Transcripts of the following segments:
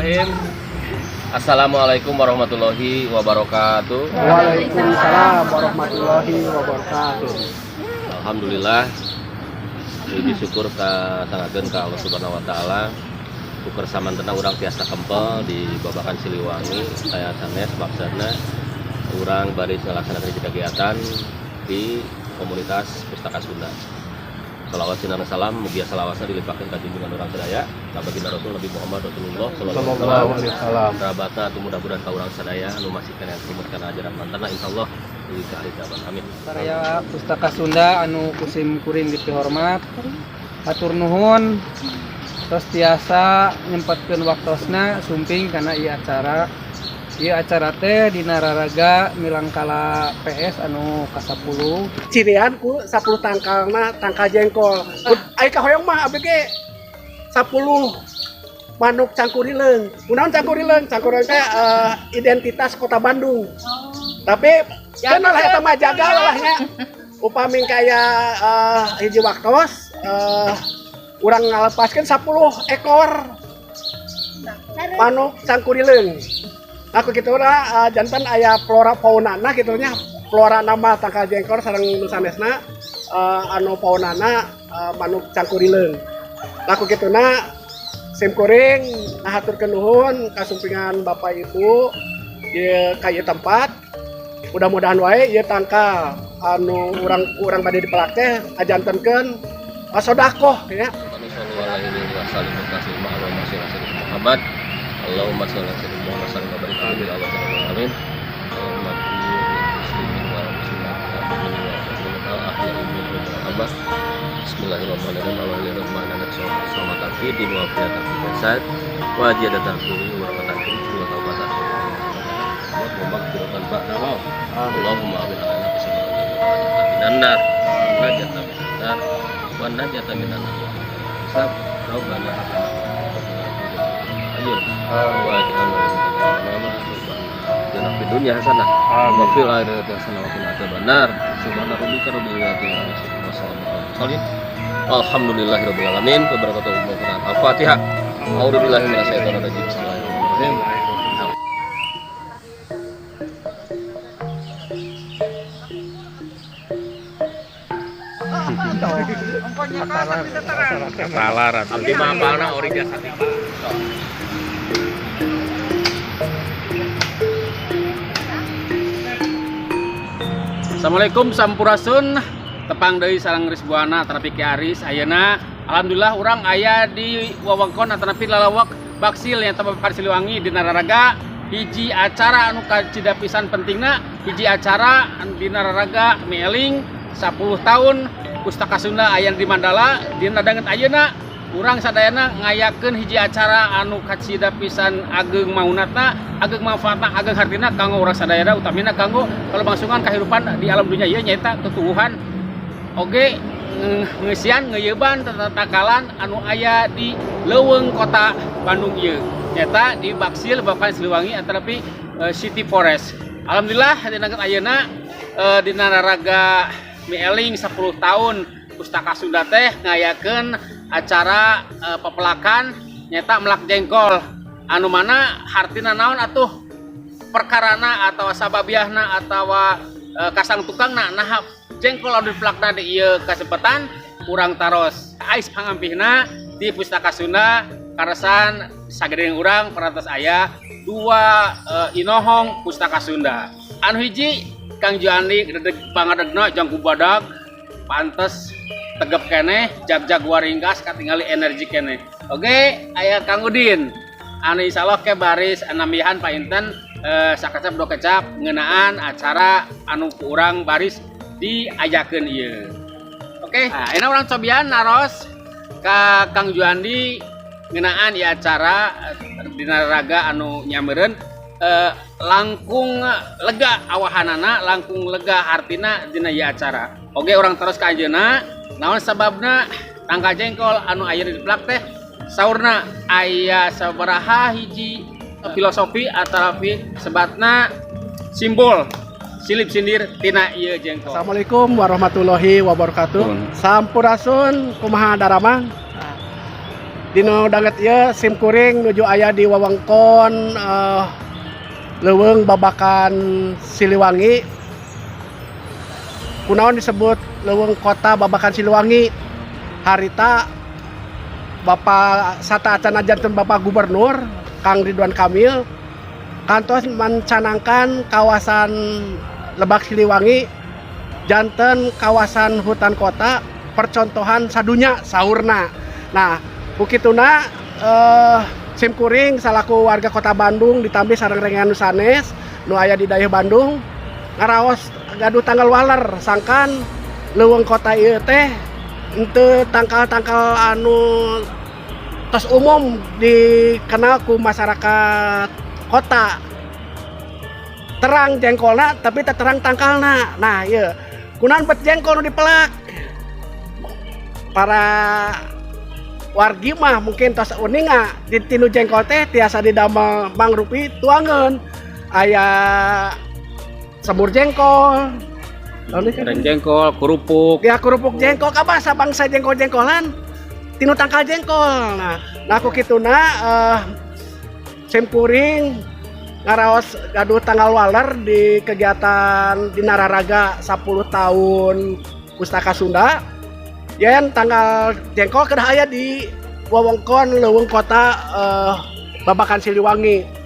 Bismillahirrahmanirrahim. Assalamualaikum warahmatullahi wabarakatuh. Waalaikumsalam warahmatullahi wabarakatuh. Alhamdulillah, puji syukur katangakeun ka Allah Subhanahu wa taala. Ukur samantena urang tiasa kempel di Babakan Siliwangi, saya sanes maksudna urang baris ngalaksanakeun hiji kegiatan di komunitas Pustaka Sunda. Salawat sinar salam mugia salawasna dilimpahkeun ka junjungan urang sadaya, ka baginda Rasul Nabi Muhammad Rasulullah sallallahu alaihi wasallam. Kerabatna atau mudah-mudahan ka urang sadaya anu masih keneh tumut kana ajaran mantanna, insyaallah di ka hari kiamat. Amin. Baraya Pustaka Sunda anu ku sim kuring dipihormat, hatur nuhun terus tiasa nyempatkeun waktosna sumping kana ieu acara. Ieu acara teh dina raraga milangkala PS anu ka-10. Cirian ku 10 tangkalna tangkal jengkol. Ai kahoyong mah abdi ge 10 manuk cangkurileung. Kunaon cangkurileung? Cangkurileung teh identitas kota Bandung. Tapi kan lah eta mah jagal lah nya. Upami kaya hiji waktos urang ngalepaskeun 10 ekor manuk cangkurileung. Aku gitu lah, janten aya flora faunana gitu nya. Flora nama tangkal jengkol sareng nu sanesna, anu faunana manuk cangkurileung. Laku kituna sim kuring ngahaturkeun nuhun kasumpingan Bapak Ibu ieu ka ieu tempat. Mudah-mudahan wae ieu tangkal anu urang bade dipelak teh ajantenkeun sodakoh ya. Muhammad Allahumma sholli ala sayyidina Muhammad sallallahu alaihi wa sallam. Amin. Allahumma muslimin wal muslimat wal mu'minin wal mu'minat al ahya'i minhum wal amwat. Bismillahirrahmanirrahim. Allahumma selamat fi din wa fi jasad wa ziyadatan fi wa rahmatan fi wa taubatan wa maghfiratan ba'da maut. Allahumma amin alaina minan nar najata minan nar wa najata minan nar wa hisab. Rabbana atina ayyun wa atina fid dunya hasanah wa fil akhirati hasanah wa qina adzabannar. Subhana rabbika rabbil izzati amma yasifun wa salamun alal mursalin. Alhamdulillahirabbil alamin. Wabarakatuh. Al-Fatihah. A'udzubillahi minasyaitonir rajim. Bismillahirrahmanirrahim. Abdi mah apalna ori jasa tiba. Assalamualaikum, sampurasun, tepang deui sareng Risbuana atanapi Ki Aris. Ayeuna alhamdulillah urang aya di wewengkon atanapi lalawak Baksil yang Babakan Siliwangi dina raraga hiji acara anu kacida pisan pentingna, hiji acara dina raraga mieling 10 tahun Pustaka Sunda aya di Mandala. Dina danget ayeuna urang sadayana ngayakeun hiji acara anu kacida pisan ageng maunatna, ageng manfaatna, ageng hartina kanggo urang sadayana, utamina kanggo kelangsungan kehidupan di alam dunia ieu, nyaeta tutuwuhan oge ngeusian ngeuyeban tatakalan anu aya di leuweung kota Bandung ieu, nyaeta di Baksil Babakan Siliwangi atanapi City Forest. Alhamdulillah dina ayeuna dina raraga mieling 10 tahun Pustaka Sunda teh ngayakeun acara pepelakan, nyaeta melak jengkol, anu mana hartina naon atuh perkarana atau sababiahna atau kasang tukangna, nah jengkol anu dipelakna di ieu kasempatan urang taros ais pangampihna di Pustaka Sunda. Karasan sagedeng urang parantos aya dua inohong Pustaka Sunda, anu hiji Kang Juandi, dedeg pangadegna jang kubadag, pantes tegep keneh, jag-jag waringkas, katingali energi keneh. Oke, aya Kang Udin anu insyaallah ke baris nambihan painten sakecap dua kecap ngeunaan acara anu ku urang baris diajakeun ieu. Oke, nah, ini urang cobian naros ka Kang Juandi ngeunaan ieu acara dina raga anu nyameureun langkung lega awahanana, langkung lega hartina dina ieu acara. Oke, urang terus ka anjeunna, naon sababna tangkal jengkol anu aya di plak teh, saurna aya sabaraha hiji filosofi atanapi sebatna simbol silip sindir tina ieu jengkol. Assalamualaikum warahmatullahi wabarakatuh. Sampurasun, kumaha daramang? Dina danget ieu sim kuring nuju aya di wewengkon Leuweung Babakan Siliwangi. Kunaon disebut Leuweung Kota Babakan Siliwangi? Harita Bapak sateuacanna janten Bapak Gubernur Kang Ridwan Kamil kantos mencanangkan kawasan Lebak Siliwangi janten kawasan hutan kota percontohan sadunya saurna. Nah, kukituna sim kuring salaku warga Kota Bandung ditambih sareng rerencangan nu sanes nu aya di daerah Bandung ngaraos gaduh tanggal waler sangkan leuweung kota ieu teh henteu tangkal-tangkal anu tos umum dikenal ku masyarakat kota. Terang jengkolna, tapi teu terang tangkalna. Nah, ieu kunaon bet jengkol nu dipelak? Para wargi mah mungkin tos uninga di tinu jengkol teh tiasa didamel mangrupi tuangeun. Aya semur jengkol. Naon deui? Goreng jengkol, kerupuk. Ya, kerupuk jengkol, kabasa bangsa jengkol-jengkolan tinu tangkal jengkol. Nah, ku kituna sim kuring ngaraos gaduh tanggal waler di kegiatan di Nararaga 10 tahun Pustaka Sunda yen tangkal jengkol kedah aya di wewengkon leuweung kota Babakan Siliwangi.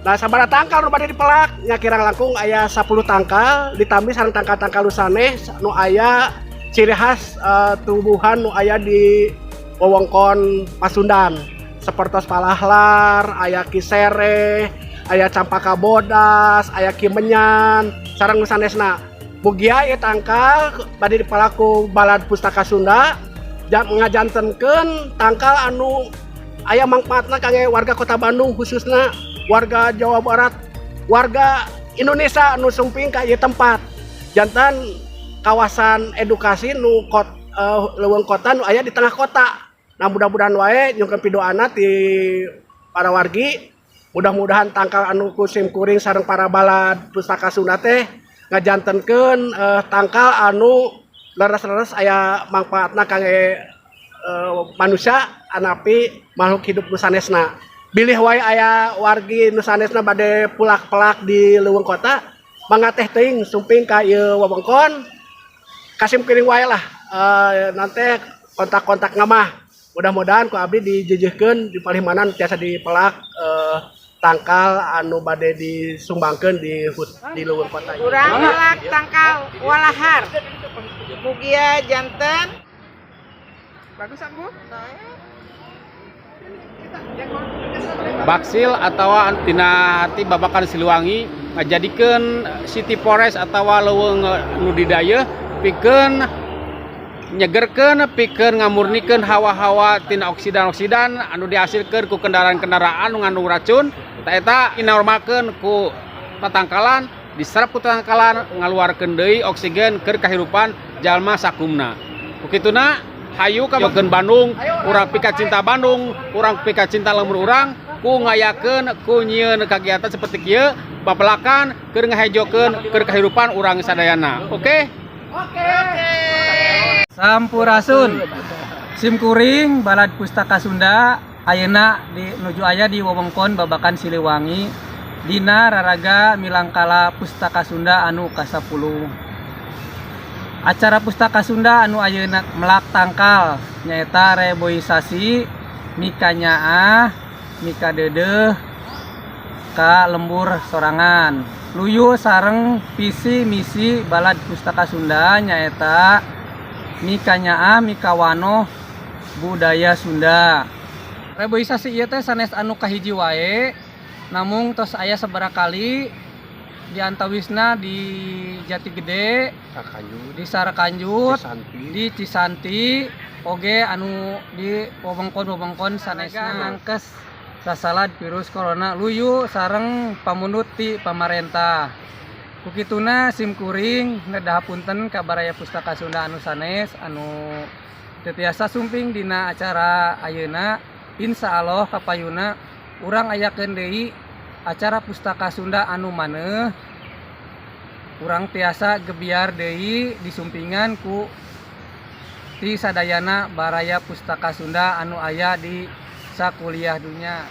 Nah, sabaraha tangkal nu bade dipelak? Nya kirang langkung aya 10 tangkal ditambih sareng tangkal-tangkal nu sanes nu aya ciri khas tumbuhan nu aya di wewengkon Pasundan seperti palahlar, aya kisere, aya campaka bodas, aya kimenyan, sareng nu sanesna. Mugia ieu tangkal bade dipelak ku Balad Pustaka Sunda ngajantenkeun tangkal anu aya mangfaatna kangge warga Kota Bandung, khususna warga Jawa Barat, warga Indonesia anu sumping ka ieu tempat. Janten kawasan edukasi nu leuweung kota nu aya di tengah kota. Nah, mudah-mudahan wae nyungkeun pidoana ti para wargi, mudah-mudahan tangkal anu ku sim kuring sareng para balad Pustaka Sunda teh ngajantenkeun tangkal anu leres-leres aya mangfaatna kangge manusia anapi makhluk hidup nu sanesna. Bilih wae aya wargi nu sanesna bade pulak-pelak di leuweung kota, mangga teh teuing sumping ka ieu wewengkon, ka sim kuring wae lah, nanti kontak-kontak mah mudah-mudahan ku abdi dijejehkeun di palih mana tiasa dipelak tangkal anu bade disumbangkeun di leuweung kota ieu. Urang melak tangkal walahar. Mugia janten. Bagus, Ambu. Baksil atau tina hati Babakan Siliwangi ngajadikeun City Forest atau leuweung nu didayeuh pikeun nyegerkeun, pikeun ngamurnikeun hawa-hawa tina oksidan-oksidan anu dihasilkeun ku kendaraan-kendaraan nu ngandung racun. Ta eta dinormalkeun ku tatangkalan, diserap ku tatangkalan, ngaluarkeun deui oksigen keur kahirupan jalma sakumna. Ku kituna hayu kabokeun Bandung, urang pika cinta Bandung, urang pika cinta lembur urang ku ngayakeun, ku nyieun kagiatan seperti kieu bapelakan keur ngahejokeun keur kahirupan urang sadayana. Oke? Sampurasun. Sim kuring Balad Pustaka Sunda ayeuna di nuju aya di wewengkon Babakan Siliwangi dina raraga Milangkala Pustaka Sunda anu ka-10. Acara Pustaka Sunda anu ayeuna melak tangkal nyaeta reboisasi mikanyaah mikadeudeuh ka lembur sorangan. Luyu sareng visi misi Balad Pustaka Sunda nyaeta mikanyaah mikawanoh budaya Sunda. Reboisasi ieu teh sanes anu kahiji wae, namung tos aya sabaraha kali, di antawisna di Jati Gede, di Sarakanjut, di Cisanti, oge anu di wewengkon-wewengkon sanesna nangkes sasalad virus corona luyu sareng pamundut ti pamarentah. Kukituna sim kuring nedah punten ka Baraya Pustaka Sunda anu sanes anu teu tiasa sumping dina acara ayeuna. Insya Allah kapayuna urang ayakeun deui acara Pustaka Sunda anu maneuh, urang tiasa gebiar deui disumpingan ku ti sadayana Baraya Pustaka Sunda anu aya di Sakuliah dunya.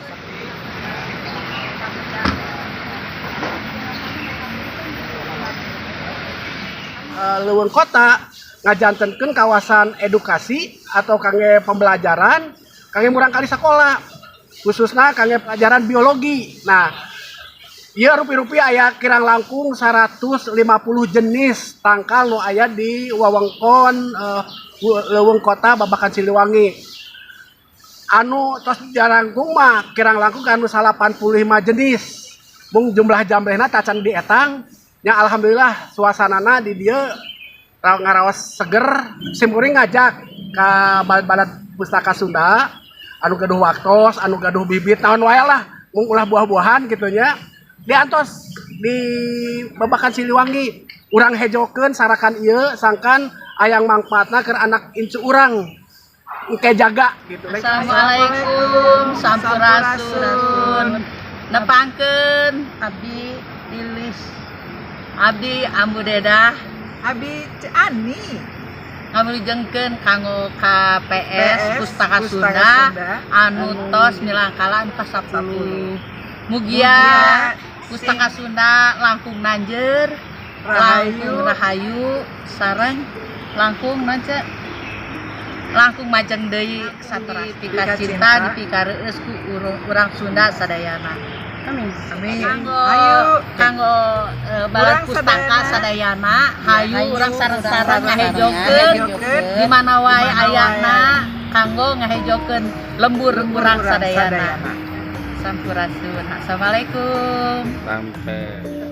Leuweung kota ngajantenkeun kawasan edukasi atau kangge pembelajaran kangge murangkalih sekolah, khususnya kangge pelajaran biologi. Nah, ieu rupi-rupi aya kirang langkung 150 jenis tangkal nu aya di wewengkon leuweung kota Babakan Siliwangi. Anu tos jarangkung mah kirang langkung anu 85 jenis, mung jumlah jambrehna tacan dietang nya. Alhamdulillah, suasanana di dieu ngaraos seger. Simkuring ngajak ka balad pustaka Sunda anu gaduh waktos, anu gaduh bibit naon wae lah, mung ulah buah-buahan gitu nya, diantos di Babakan Siliwangi. Urang hejokeun sarakan ieu, sangkan hayang mangfaatna keur anak incu urang engke jaga gitu. Assalamualaikum, sampurasun. Nepangkeun abdi Lilis. Abdi Ambu Dedah. Abi Ani. Ngamilujengkeun kanggo KPS PS Pustaka Pustaka Sunda Sunda anu tos milangkala anu ka-10. Mugia Pustaka Sunda langkung nanjeur, Rahayu. Langkung rahayu sareng langkung nance langkung majeng deui sateras Dipika dipika cinta cinta. Dipika reueus ku urang Sunda sadayana. Amin. Kanggo Hayu. Kanggo balad Urang pustaka sadayana. Sadayana, hayu Hayu, urang sareng-sareng sareng-sareng ngahejokeun ngahejokeun di mana wae di mana ayana kanggo ngahejokeun lembur urang urang sadayana. sadayana. Sampurasun. Assalamualaikum. Sampai.